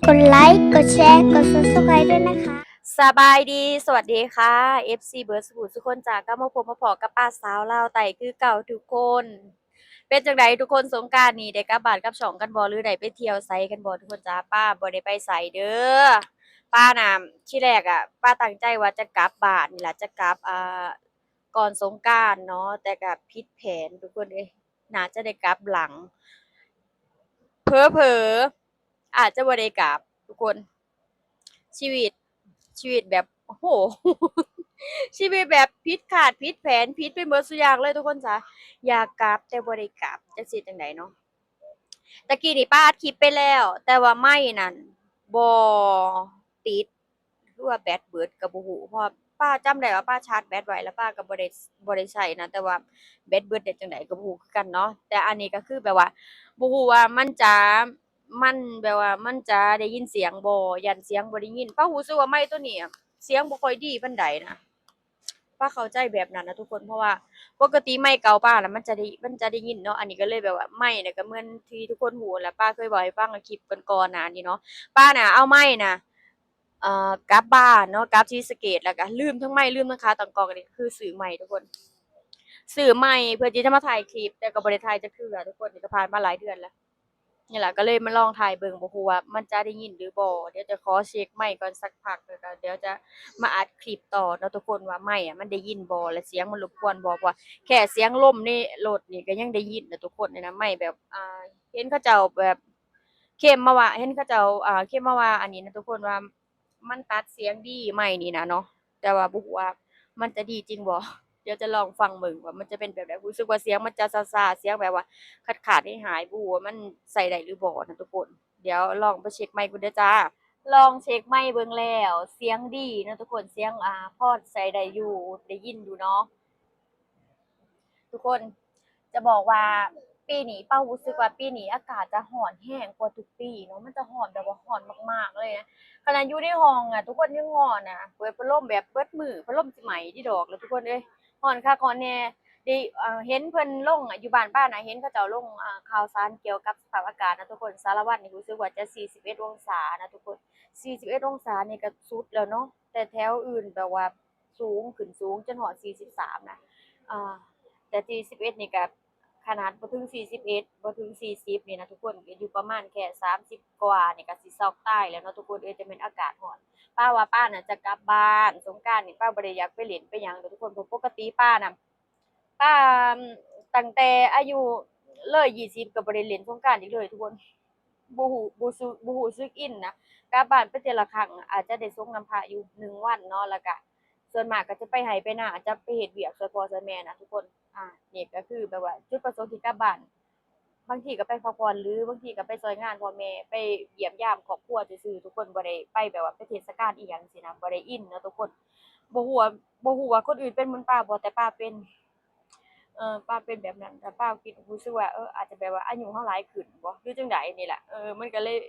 กดไลค์ กดแชร์ กด Subscribe ด้วยนะคะ ສະບາຍດີ ສະຫວັດດີຄ່ະ ເອັຟຊີ ເບີດສູ່ທຸກຄົນຈ້າ ກັບມາພົບມາພໍ້ກັບປ້າສາວລາວໃຕ້ຄືເກົ່າທຸກຄົນ. ເປັນຈັ່ງໃດທຸກຄົນ ສົງການນີ້ໄດ້ກັບບ້ານກັບຊ່ອງກັນບໍ່ ຫຼືໄດ້ໄປທ່ຽວໃສກັນບໍ່ທຸກຄົນຈ້າ? ປ້າບໍ່ໄດ້ໄປໃສເດີ້ ປ້ານະ ທີແລກອະ ປ້າຕັ້ງໃຈວ່າຈະກັບບ້ານນີ້ລະ ຈະກັບ ອ່າ ກ່ອນສົງການເນາະ ແຕ່ກະຜິດແຜນທຸກຄົນເອີຍ ໜ້າຈະໄດ້ກັບຫຼັງ ເຜີໆ ອາດຈະບໍ່ໄດ້ກັບທຸກຄົນ. ຊີວິດ ຊີວິດແບບ ໂອ້ໂຫ ຊີວິດແບບຜິດຄາດຜິດແຜນ ຜິດໄປເໝິດສູ່ຢ່າງເລີຍທຸກຄົນຈ້າ. ຢາກກັບແຕ່ບໍ່ໄດ້ກັບ ຈັກຊິເຮັດຈັ່ງໃດເນາະ. ຕະກີ້ນີ້ປ້າອັດຄລິບໄປແລ້ວ ແຕ່ວ່າໄມນັ້ນບໍ່ຕິດ ຫຼືວ່າແບັດເບີດກໍບໍ່ຮູ້ ເພາະວ່າປ້າຈຳໄດ້ວ່າປ້າຊາດແບັດໄວ້ ແລ້ວປ້າກໍບໍ່ໄດ້ ບໍ່ໄດ້ໃຊ້ນະ ແຕ່ວ່າແບັດເບີດໄດ້ຈັ່ງໃດກໍບໍ່ຮູ້ຄືກັນເນາະ. ແຕ່ອັນນີ້ກໍຄືແບບວ່າບໍ່ຮູ້ວ່າມັນຈະ ມັນແບບວ່າມັນຈະໄດ້ຍິນສຽງບໍ່ ຢ້ານສຽງບໍ່ໄດ້ຍິນ. ປ້າຮູ້ສຶກວ່າໄມໂຕນີ້ສຽງບໍ່ຄ່ອຍດີປານໃດນະ ປ້າເຂົ້າໃຈແບບນັ້ນນະທຸກຄົນ ເພາະວ່າປົກກະຕິໄມເກົ່າປ້ານະ ມັນຈະໄດ້ ມັນຈະໄດ້ຍິນເນາະ. ອັນນີ້ກໍເລີຍແບບວ່າໄມນະ ກໍເໝືອນທີ່ທຸກຄົນຮູ້ແຫຼະ ປ້າເຄີຍເວົ້າໃຫ້ຟັງໃນຄລິບກ່ອນໆໜ້ານີ້ເນາະ ປ້ານະເອົາໄມນະ ເອີ ກັບບ້ານເນາະ ກັບສີສະເກດ ແລ້ວກໍລືມທັງໄມ ລືມທັງຂາຕັ້ງກ້ອງ ອັນນີ້ຄືຊື້ໃໝ່ທຸກຄົນ ຊື້ໃໝ່ເພື່ອທີ່ຈະມາຖ່າຍຄລິບ ແຕ່ກໍບໍ່ໄດ້ຖ່າຍຈັກເທື່ອທຸກຄົນ ນີ້ກໍຜ່ານມາຫຼາຍເດືອນແລ້ວ. ນີ້ລະ ກໍເລີຍມາລອງຖ່າຍເບິ່ງ ບໍ່ຮູ້ວ່າມັນຈະໄດ້ຍິນຫຼືບໍ່. ດຽວຈະຂໍເຊັກໄມກ່ອນສັກພັກ ແລ້ວກໍດຽວຈະມາອັດຄລິບຕໍ່ເນາະທຸກຄົນ ວ່າໄມອະມັນໄດ້ຍິນບໍ່ ແລະສຽງມັນລົບກວນບໍ່ ເພາະວ່າແຄ່ສຽງລົມໃນລົດນີ້ກໍຍັງໄດ້ຍິນນະທຸກຄົນ. ນີ້ນະ ໄມແບບ ອ່າ ເຫັນເຂົາເຈົ້າແບບເຄມມາວ່າ ເຫັນເຂົາເຈົ້າ ອ່າ ເຄມມາວ່າອັນນີ້ນະທຸກຄົນ ວ່າ ມັນຕັດສຽງດີໄມນີ້ນະເນາະ ແຕ່ວ່າບໍ່ຮູ້ວ່າມັນຈະດີຈິງບໍ່. ດຽວຈະລອງຟັງເບິ່ງວ່າມັນຈະເປັນແບບໃດ ຮູ້ສຶກວ່າສຽງມັນຈະຊາໆ ສຽງແບບວ່າຂາດໆຫາຍໆ ບໍ່ຮູ້ວ່າມັນໃຊ້ໄດ້ຫຼືບໍ່ນະທຸກຄົນ. ດຽວລອງໄປເຊັກໄມກ່ອນເດີຈ້າ. ລອງເຊັກໄມເບິ່ງແລ້ວ ສຽງດີເນາະທຸກຄົນ ສຽງ ອ່າ ພໍໃຊ້ໄດ້ຢູ່ ໄດ້ຍິນຢູ່ເນາະ. ທຸກຄົນ ຈະບອກວ່າປີນີ້ ເປົ້າຮູ້ສຶກວ່າປີນີ້ອາກາດຈະຮ້ອນແຮງກວ່າທຸກປີເນາະ ມັນຈະຮ້ອນແບບວ່າຮ້ອນມາກໆເລີຍນະ. ຂະໜາດຢູ່ໃນຫ້ອງນະ ທຸກຄົນ ຍັງຮ້ອນນະ ເປີດພັດລົມແບບເບິດມື້ ພັດລົມຊິໄໝ້ຕິດອກລະທຸກຄົນເອີຍ ຮ້ອນຄັກຮ້ອນແນ່. ໄດ້ ເຫັນເພິ່ນລົງຢູ່ບ້ານປ້ານະ ເຫັນເຂົາເຈົ້າລົງ ອ່າ ຂ່າວສານກ່ຽວກັບສະພາບອາກາດນະທຸກຄົນ ສາລະວັນນີ້ຮູ້ສຶກວ່າຈະສີ່ສິບເອັດອົງສານະທຸກຄົນ ສີ່ສິບເອັດອົງສານີ້ກະສຸດແລ້ວເນາະ ແຕ່ແຖວອື່ນແບບວ່າ ສູງ ຂຶ້ນສູງຈົນຮອດສີ່ສິບສາມນະ ເອີ ແຕ່ສີ່ສິບເອັດນີ້ກະຂະໜາດບໍ່ເຖິງສີ່ສິບເອັດ ບໍ່ເຖິງສີ່ສິບນີ້ນະທຸກຄົນ ກະຢູ່ປະມານແຄ່ສາມສິບກວ່ານີ້ກະຊິຊັອກຕາຍແລ້ວເນາະທຸກຄົນເອີຍ ຈັ່ງແມ່ນອາກາດຮ້ອນ. ປ້າວ່າປ້ານະຈະກັບບ້ານ ສົງການນີ້ປ້າບໍ່ໄດ້ຢາກໄປຫຼິ້ນໄປຫຍັງດອກທຸກຄົນ ເພາະປົກກະຕິປ້ານະ ປ້າ ຕັ້ງແຕ່ອາຍຸເລີຍຊາວກະບໍ່ໄດ້ຫຼິ້ນສົງການອີກເລີຍທຸກຄົນ ບໍ່ຮູ້ ບໍ່ຮູ້ສຶກອິນນະ ກັບບ້ານໄປແຕ່ລະຄັ້ງອາດຈະໄດ້ສົງນຳພະຢູ່ໜຶ່ງວັນເນາະ ແລ້ວກະສ່ວນມາກກະຈະໄປໄຮ່ໄປນາ ຈະໄປເຮັດວຽກຊ່ວຍພໍ່ຊ່ວຍແມ່ນະທຸກຄົນ. ອາ ນີ້ກະຄືແບບວ່າຈຸດປະສົງທີ່ກັບບ້ານ ບາງທີກະໄປພັກຜ່ອນ ຫຼືບາງທີກະໄປຊ່ອຍງານພໍ່ແມ່ ໄປຢ້ຽມຢາມຄອບຄົວຊື່ໆ ທຸກຄົນ ບໍ່ໄດ້ໄປແບບວ່າໄປເທດສະການອີ່ຫຍັງຊີ້ນະ ບໍ່ໄດ້ອິນເນາະທຸກຄົນ ບໍ່ຮູ້ວ່າ ບໍ່ຮູ້ວ່າຄົນອື່ນເປັນເໝືອນປ້າບໍ່ ແຕ່ປ້າເປັນ ເອີ ປ້າເປັນແບບນັ້ນ ແຕ່ປ້າຄິດ ຮູ້ສຶກວ່າ ເອີ ອາດຈະແບບວ່າອາຍຸເຮົາຫຼາຍຂຶ້ນບໍ ຫຼືຈັ່ງໃດນີ້ແຫຼະ ເອີ ມັນກະເລີຍ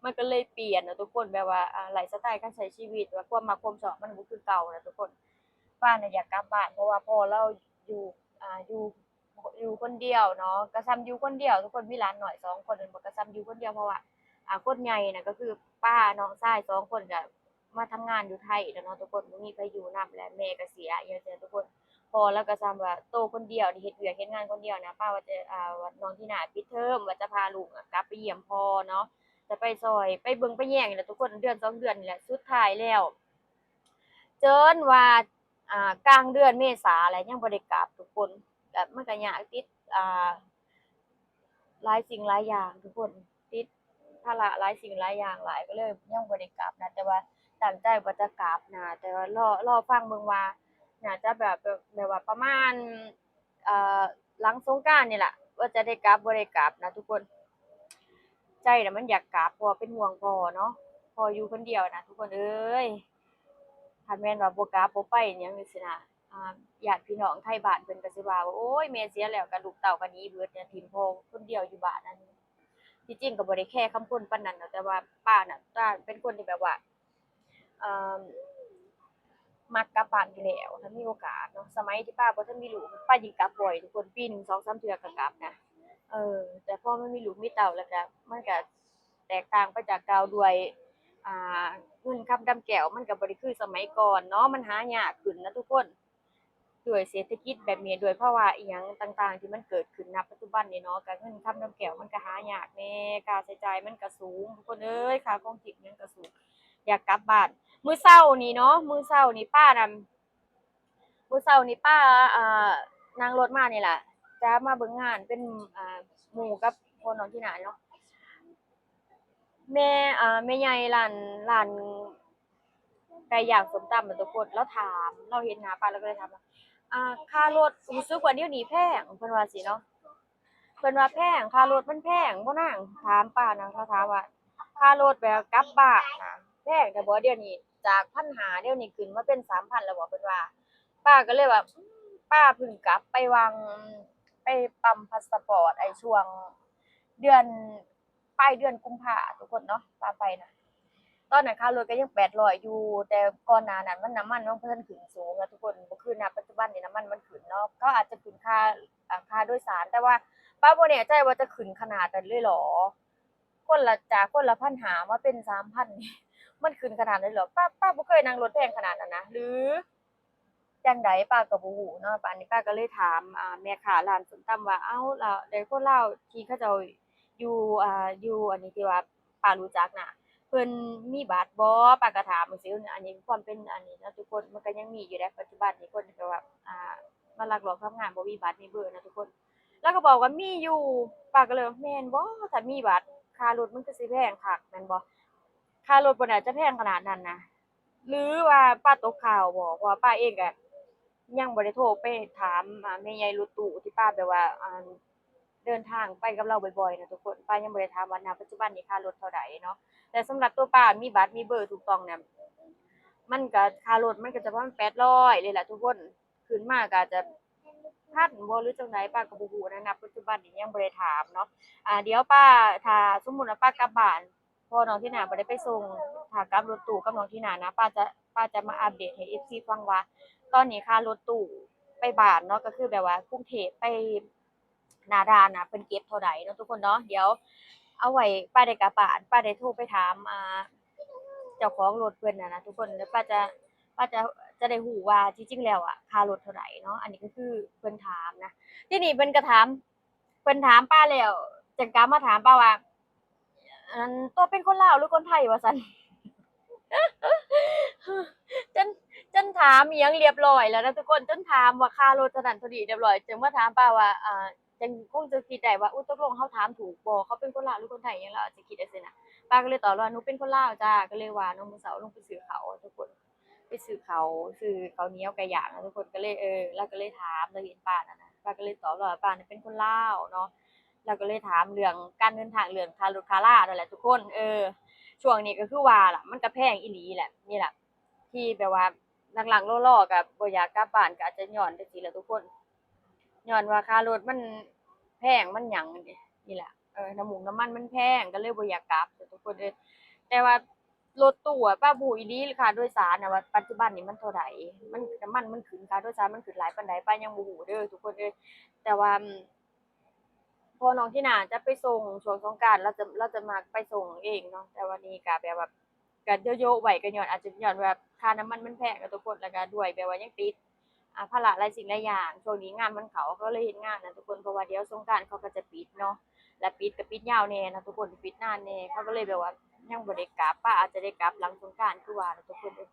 ມັນກະເລີຍປ່ຽນເນາະທຸກຄົນ ແບບວ່າ ອາ ໄລຟ໌ສະໄຕການໃຊ້ຊີວິດ ວ່າຄວາມມັກຄວາມຊອບມັນບໍ່ຄືເກົ່ານະທຸກຄົນ. ປ້ານະຢາກກັບບ້ານ ເພາະວ່າພໍ່ລາວຢູ່ ອາ ຢູ່ ຢູ່ຄົນດຽວເນາະ ກະສ່ຳຢູ່ຄົນດຽວທຸກຄົນ ມີຫຼານນ້ອຍສອງຄົນແມ່ນບໍ່ ກະສ່ຳຢູ່ຄົນດຽວ ເພາະວ່າ ອາ ຄົນໃຫຍ່ນະ ກະຄືປ້າ ນ້ອງຊາຍສອງຄົນກະມາທຳງານຢູ່ໄທແລ້ວເນາະທຸກຄົນ ບໍ່ມີໃຜຢູ່ນຳ ແລະແມ່ກະເສຍອີ່ຫຍັງຊີ້ນະທຸກຄົນ. ພໍ່ລາວກະສ່ຳວ່າໂຕຄົນດຽວ ໄດ້ເຮັດວຽກເຮັດງານຄົນດຽວນະ ປ້າວ່າຈະ ອາ ນ້ອງທີນາປິດເທີມ ວ່າຈະພາລູກກັບໄປຢ້ຽມພໍ່ເນາະ ຈະໄປຊ່ອຍ ໄປເບິ່ງໄປແຍງນີ້ແຫຼະທຸກຄົນ ເດືອນສອງເດືອນນີ້ແຫຼະ ສຸດທ້າຍແລ້ວ ຈົນວ່າ ອ່າ ກາງເດືອນເມສາແຫຼະ ຍັງບໍ່ໄດ້ກັບທຸກຄົນ ແບບມັນກະຍາກ ຕິດ ອ່າ ຫຼາຍສິ່ງຫຼາຍຢ່າງທຸກຄົນ ຕິດພາລະຫຼາຍສິ່ງຫຼາຍຢ່າງຫຼາຍ ກະເລີຍຍັງບໍ່ໄດ້ກັບນະ ແຕ່ວ່າຕັ້ງໃຈວ່າຈະກັບນະ ແຕ່ວ່າລໍ ລໍຟັງເບິ່ງວ່າ ໜ້າຈະແບບ ແບບ ແບບວ່າປະມານ ເອີ ຫຼັງສົງການນີ້ລະ ວ່າຈະໄດ້ກັບບໍ່ໄດ້ກັບນະທຸກຄົນ ໃຈນະມັນຢາກກັບ ເພາະວ່າເປັນຫ່ວງພໍ່ເນາະ ພໍ່ຢູ່ຄົນດຽວນະທຸກຄົນເອີຍ. ຄັນແມ່ນວ່າບໍ່ກັບບໍ່ໄປຫຍັງຊີ້ນະ ອາ ຍາດພີ່ນ້ອງໄທບ້ານເພິ່ນກະຊິວ່າ ໂອ້ຍ ແມ່ເສຍແລ້ວກະລູກເຕົ້າກະໜີເບິດ ຖິ້ມພໍ່ຄົນດຽວຢູ່ບ້ານນັ້ນ. ທີ່ຈິງກະບໍ່ໄດ້ແຄຄຳຄົນປານນັ້ນດອກ ແຕ່ວ່າປ້ານະ ປ້າເປັນຄົນທີ່ແບບວ່າ ເອີ ມັກກັບບ້ານຢູ່ແລ້ວ ຖ້າມີໂອກາດເນາະ ສະໄໝທີ່ປ້າບໍ່ທັນມີລູກ ປ້າຍິ່ງກັບບ່ອຍທຸກຄົນ ປີໜຶ່ງສອງສາມເທື່ອກະກັບນະ ເອີ ແຕ່ພໍມັນມີລູກມີເຕົ້າແລ້ວກະ ມັນກະ ແຕກຕ່າງໄປຈາກເກົ່າດ້ວຍ ອ່າ ເງິນຄຳດຳແກ້ວມັນກໍບໍ່ໄດ້ຄືສະໄໝກ່ອນເນາະ ມັນຫາຍາກຂຶ້ນນະທຸກຄົນ. ດ້ວຍເສດຖະກິດແບບນີ້ ດ້ວຍພາວະອີ່ຫຍັງຕ່າງໆທີ່ມັນເກີດຂຶ້ນ ນະປັດຈຸບັນນີ້ເນາະ ກະເງິນຄຳດຳແກ້ວມັນກະຫາຍາກແດ່ ຄ່າໃຊ້ຈ່າຍມັນກະສູງ ທຸກຄົນເອີຍ ຄ່າຄອງຊີບຫຍັງກະສູງ ຢາກກັບບ້ານ. ມື້ເຊົ້ານີ້ເນາະ ມື້ເຊົ້ານີ້ປ້ານັ້ນ ມື້ເຊົ້ານີ້ປ້າ ອ່າ ນັ່ງລົດມານີ້ລະ ຈະມາເບິ່ງງານ ເປັນ ອ່າ ໝູ່ກັບພໍ່ນ້ອງທີນາເນາະ ແມ່ ອ່າ ແມ່ໃຫຍ່ຮ້ານ ຮ້ານໄກ່ຍ່າງ ສົ້ມຕຳ ທຸກຄົນ ລາວຖາມ ລາວເຫັນໜ້າປ້າ ລາວກໍເລີຍຖາມວ່າ ອ່າ ຄ່າລົດ ຮູ້ສຶກວ່າດຽວນີ້ແພງ ເພິ່ນວ່າຊີ້ເນາະ ເພິ່ນວ່າແພງ ຄ່າລົດມັນແພງບໍ່ນາງ? ຖາມປ້ານະ ລາວຖາມວ່າ ຄ່າລົດແບບກັບບ້ານນະ ແພງແທ້ບໍ່ດຽວນີ້? ຈາກພັນຫ້າ ດຽວນີ້ຂຶ້ນມາເປັນສາມພັນແລ້ວບໍ່? ເພິ່ນວ່າ ປ້າກໍເລີຍວ່າ ອືມ ປ້າເພິ່ງກັບໄປຫວ່າງ ໄປປ້ຳພາສປອດ ໄອ້ຊ່ວງເດືອນ ປາຍເດືອນກຸມພາ ທຸກຄົນເນາະ ວ່າໄປນະ ຕອນນັ້ນຄ່າລົດກໍຍັງແປດຮ້ອຍຢູ່ ແຕ່ກ່ອນໜ້ານັ້ນມັນ ນ້ຳມັນມັນບໍ່ທັນຂຶ້ນສູງນະທຸກຄົນ ບໍ່ຄືນະປັດຈຸບັນນີ້ນ້ຳມັນມັນຂຶ້ນເນາະ ເຂົາອາດຈະຂຶ້ນຄ່າ ອ່າ ຄ່າໂດຍສານ ແຕ່ວ່າປ້າບໍ່ແນ່ໃຈວ່າຈະຂຶ້ນຂະໜາດນັ້ນເລີຍເຫລອ ຄົນລະ ຈາກຄົນລະພັນຫ້າມາເປັນສາມພັນນີ້ ມັນຂຶ້ນຂະໜາດນັ້ນເລີຍເຫລອ? ປ້າ ປ້າບໍ່ເຄີຍນັ່ງລົດແພງຂະໜາດນັ້ນນະ ຫຼື ຈັ່ງໃດ ປ້າກໍບໍ່ຮູ້ເນາະ. ບາດນີ້ປ້າກໍເລີຍຖາມ ອ່າ ແມ່ຄ້າຮ້ານສົ້ມຕຳວ່າ ເອົ້າ ລະ ແຕ່ຄົນລາວທີ່ເຂົາເຈົ້າຢູ່ ອ່າ ຢູ່ອັນນີ້ ທີ່ວ່າປ້າຮູ້ຈັກນະ ເພິ່ນມີບັດບໍ່? ປ້າກໍຖາມຈັ່ງຊີ້. ອັນນີ້ຄວາມເປັນອັນນີ້ເນາະທຸກຄົນ ມັນກໍຍັງມີຢູ່ເດ້ ປັດຈຸບັນນີ້ຄົນກໍແບບ ອ່າ ມາລັກລອບທຳງານ ບໍ່ມີບັດມີເບີນະທຸກຄົນ. ລາວກໍບອກວ່າມີຢູ່ ປ້າກໍເລີຍວ່າ ແມ່ນບໍ່? ຖ້າມີບັດ ຄ່າລົດມັນຄືຊິແພງຄັກແມ່ນບໍ່? ຄ່າລົດບໍ່ໜ້າຈະແພງຂະໜາດນັ້ນນະ. ຫຼືວ່າປ້າຕົກຂ່າວບໍ່? ເພາະວ່າປ້າເອງກໍຍັງບໍ່ໄດ້ໂທໄປຖາມ ອ່າ ແມ່ໃຫຍ່ລົດຕູ້ທີ່ປ້າແບບວ່າ ອ່າ ເດີນທາງໄປກັບລາວບ່ອຍໆນະທຸກຄົນ ປ້າຍັງບໍ່ໄດ້ຖາມວ່າ ນະປັດຈຸບັນນີ້ຄ່າລົດເທົ່າໃດເນາະ. ແຕ່ສຳລັບຕົວປ້າມີບັດມີເບີຖືກຕ້ອງນະ ມັນກໍ ຄ່າລົດມັນກໍຈະປະມານແປດຮ້ອຍເລີຍລະທຸກຄົນ ຂຶ້ນມາກໍອາດຈະພັນບໍ່ ຫຼືຈັ່ງໃດ ປ້າກໍບໍ່ຮູ້ນະ ນະປັດຈຸບັນນີ້ຍັງບໍ່ໄດ້ຖາມເນາະ. ອ່າ ດຽວປ້າ ຖ້າສົມມຸດວ່າປ້າກັບບ້ານ ເພາະນ້ອງທີນາບໍ່ໄດ້ໄປສົ່ງ ຖ້າກັບລົດຕູ້ກັບນ້ອງທີນານະ ປ້າຈະ ປ້າຈະມາອັບເດດໃຫ້ເອັຟຊີຟັງວ່າ ຕອນນີ້ຄ່າລົດຕູ້ໄປບ້ານເນາະ ກໍຄືແບບວ່າກຸງເທບໄປໜ້າດ່ານນະ ເພິ່ນເກັບເທົ່າໃດເນາະທຸກຄົນເນາະ. ດຽວເອົາໄວ້ປ້າໄດ້ກັບບ້ານ ປ້າໄດ້ໂທໄປຖາມ ອ່າ ເຈົ້າຂອງລົດເພິ່ນນະນະທຸກຄົນ ແລ້ວປ້າຈະ ປ້າຈະ ຈະໄດ້ຮູ້ວ່າທີ່ຈິງແລ້ວອະ ຄ່າລົດເທົ່າໃດເນາະ. ອັນນີ້ກໍຄືເພິ່ນຖາມນະ ທີນີ້ເພິ່ນກໍຖາມ ເພິ່ນຖາມປ້າແລ້ວ ຈັ່ງກັບມາຖາມປ້າວ່າ ອັນ ຕົວເປັນຄົນລາວ ຫຼື ຄົນໄທ ວ່າຊັ້ນ. ຈົນ ຈົນຖາມອີ່ຫຍັງລຽບລ້ອຍແລ້ວນະທຸກຄົນ ຈົນຖາມວ່າຄ່າລົດເທົ່ານັ້ນເທົ່ານີ້ລຽບລ້ອຍ ຈຶ່ງມາຖາມປ້າວ່າ ອ່າ ຈັ່ງຄົງຈະຄິດໄດ້ວ່າ ອຸ ຕົກລົງເຮົາຖາມຖືກບໍ່? ເຂົາເປັນຄົນລາວ ຫຼື ຄົນໄທ ອີ່ຫຍັງ ລາວອາດຈະຄິດຈັ່ງຊີ້ນະ. ປ້າກໍເລີຍຕອບວ່າ ໜູເປັນຄົນລາວຈ້າ ກໍເລີຍວ່າເນາະ ມື້ເຊົ້າລົງໄປຊື້ເຂົ້າທຸກຄົນ ໄປຊື້ເຂົ້າ ຊື້ເຂົ້າໜຽວໄກ່ຍ່າງນະທຸກຄົນ ກໍເລີຍ ເອີ ລາວກໍເລີຍຖາມ ລາວເຫັນປ້ານັ້ນນະ ປ້າກໍເລີຍຕອບລາວວ່າ ປ້ານະເປັນຄົນລາວເນາະ. ລາວກໍເລີຍຖາມເລື່ອງການເດີນທາງ ເລື່ອງຄ່າລົດຄ່າລານັ້ນແຫຼະທຸກຄົນ. ເອີ ຊ່ວງນີ້ກໍຄືວ່າລະ ມັນກໍແພງອີ່ຫຼີແຫຼະ ນີ້ລະ ທີ່ແບບວ່າຫຼັກໆລໍໆກໍບໍ່ຢາກກັບບ້ານ ກໍອາດຈະຍ້ອນຈັ່ງຊີ້ແຫຼະທຸກຄົນ ຍ້ອນວ່າຄ່າລົດມັນແພງ ມັນຫຍັງນີ້ ນີ້ແຫຼະ ເອີ ນ້ຳມັນ ນ້ຳມັນມັນແພງ ກໍເລີຍບໍ່ຢາກກັບທຸກຄົນເອີຍ. ແຕ່ວ່າ ລົດຕູ້ອະ ປ້າບໍ່ຮູ້ອີ່ຫຼີ ຄ່າໂດຍສານນະວ່າປັດຈຸບັນນີ້ມັນເທົ່າໃດ ມັນ ນ້ຳມັນມັນຂຶ້ນ ຄ່າໂດຍສານມັນຂຶ້ນຫຼາຍປານໃດ ປ້າຍັງບໍ່ຮູ້ເດີທຸກຄົນເອີຍ. ແຕ່ວ່າ ອືມ ພໍ່ນ້ອງທີນາຈະໄປສົ່ງຊ່ວງສົງການ ລາວຈະ ລາວຈະມັກໄປສົ່ງເອງເນາະ ແຕ່ວ່ານີ້ກະແບບວ່າ ກະໂຍະໆໄວ້ ກະຍ້ອນ ອາດຈະຍ້ອນວ່າຄ່ານ້ຳມັນມັນແພງນະທຸກຄົນ ແລ້ວກະດ້ວຍແບບວ່າຍັງຕິດ ອ່າ ພາລະຫຼາຍສິ່ງຫຼາຍຢ່າງ ຊ່ວງນີ້ງານມັນເຂົ້າ ເຂົາເລີຍເຮັດງານນະທຸກຄົນ ເພາະວ່າດຽວສົງການເຂົາກໍຈະປິດເນາະ ແລະ ປິດກໍປິດຍາວແດ່ນະທຸກຄົນ ປິດນານແດ່ ເຂົາກໍເລີຍແບບວ່າຍັງບໍ່ໄດ້ກັບ ປ້າອາດຈະໄດ້ກັບຫຼັງສົງການຄືວ່ານະທຸກຄົນເອີຍ.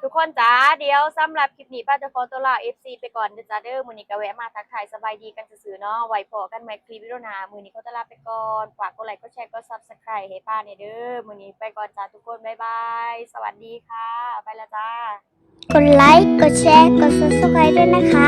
ທຸກຄົນຈ໋າ ດຽວສຳລັບຄລິບນີ້ ປ້າຈະຂໍຕົວລາເອັຟຊີໄປກ່ອນເດີຈ້າເດີ ມື້ນີ້ກໍແວະມາທັກທາຍສະບາຍດີກັນຊື່ໆເນາະ ໄວ້ພໍ້ກັນໃໝ່ຄລິບວິດີໂອໜ້າ ມື້ນີ້ຂໍຕົວລາໄປກ່ອນ ຝາກກົດໄລ ກົດແຊ ກົດ Subscribe ໃຫ້ປ້າແດ່ເດີ ມື້ນີ້ໄປກ່ອນຈ້າທຸກຄົນ ບາຍບາຍ ສະຫວັດດີຄ່ະ ໄປລະຈ້າ. ກົດໄລ ກົດແຊ ກົດ Subscribe ດ້ວຍນະຄະ.